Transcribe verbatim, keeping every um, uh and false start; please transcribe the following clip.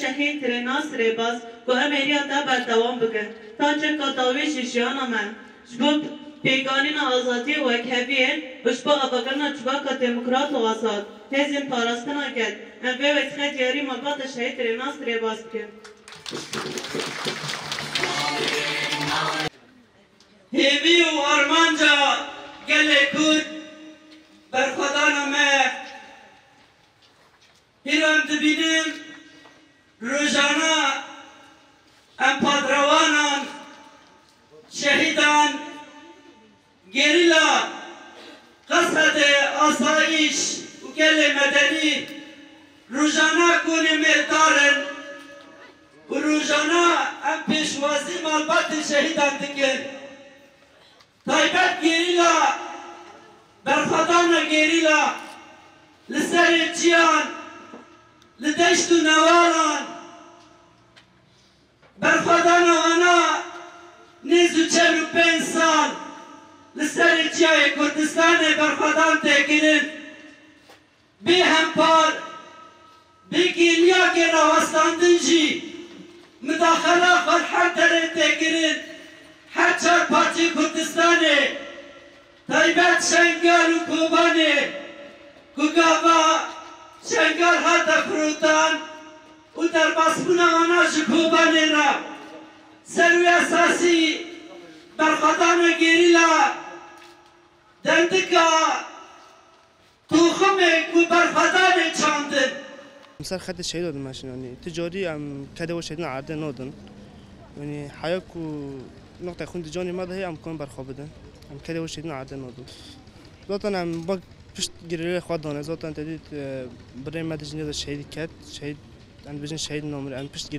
Şehîd Rênas Rêbaz ku em êriya te berdewam bikin ta çeka dawî ji jiyana me, ji bo pêkanîna azadiyê û wekheviyê û ji bo avakirina civaka demokrat û azad, hêzên parastina gel, em vê wesîqe diyarî malbata Şehîd Rênas Rêbaz bikin. Hêvî û armanca gelê Kurd berxwedana me. Hîra em dibînin rojana em padrewanan, şehîdan, gerîla, Qesedê asayîş û gelê medenî rojana gonê mêldar in û rojana em pêşwazî malbatê şehîdan dikin. Taybet gerîla, berxwedana gerîla li serê çiyan, li deşt û newalan, berxwedana wana nêz û çel û pênc sal li serê çiyayê Kurdistanê berxwedan tê kirin. Bê hempar, bê gêliyakê rawestandin jî, midaxela xwe li her derê tê kirin, her çar parçeyê Kurdistanê, taybet Şengal û Kobanê, ku gava Şengal hate firotan û derbasbûna wana ji Kobanê re, ser wê esasî berxwedana gerîla, dendika toximê ku berxwedanê çandin. Em ser xetê şehîd dimeşin, yanî tu carî em kedê we şehîdin erdê nadin. Yanî heya ku noqtê xwîn di canê me de heye, em karin berxwe bidin. Em kedê we şehîdin erdê nadin. Zaten em bak pişt girêlê xwe dane. Zaten te dît, e, birê me dijî nê de şehîd ket. Şehîd, em dibêjin şehîd namir. Em pişt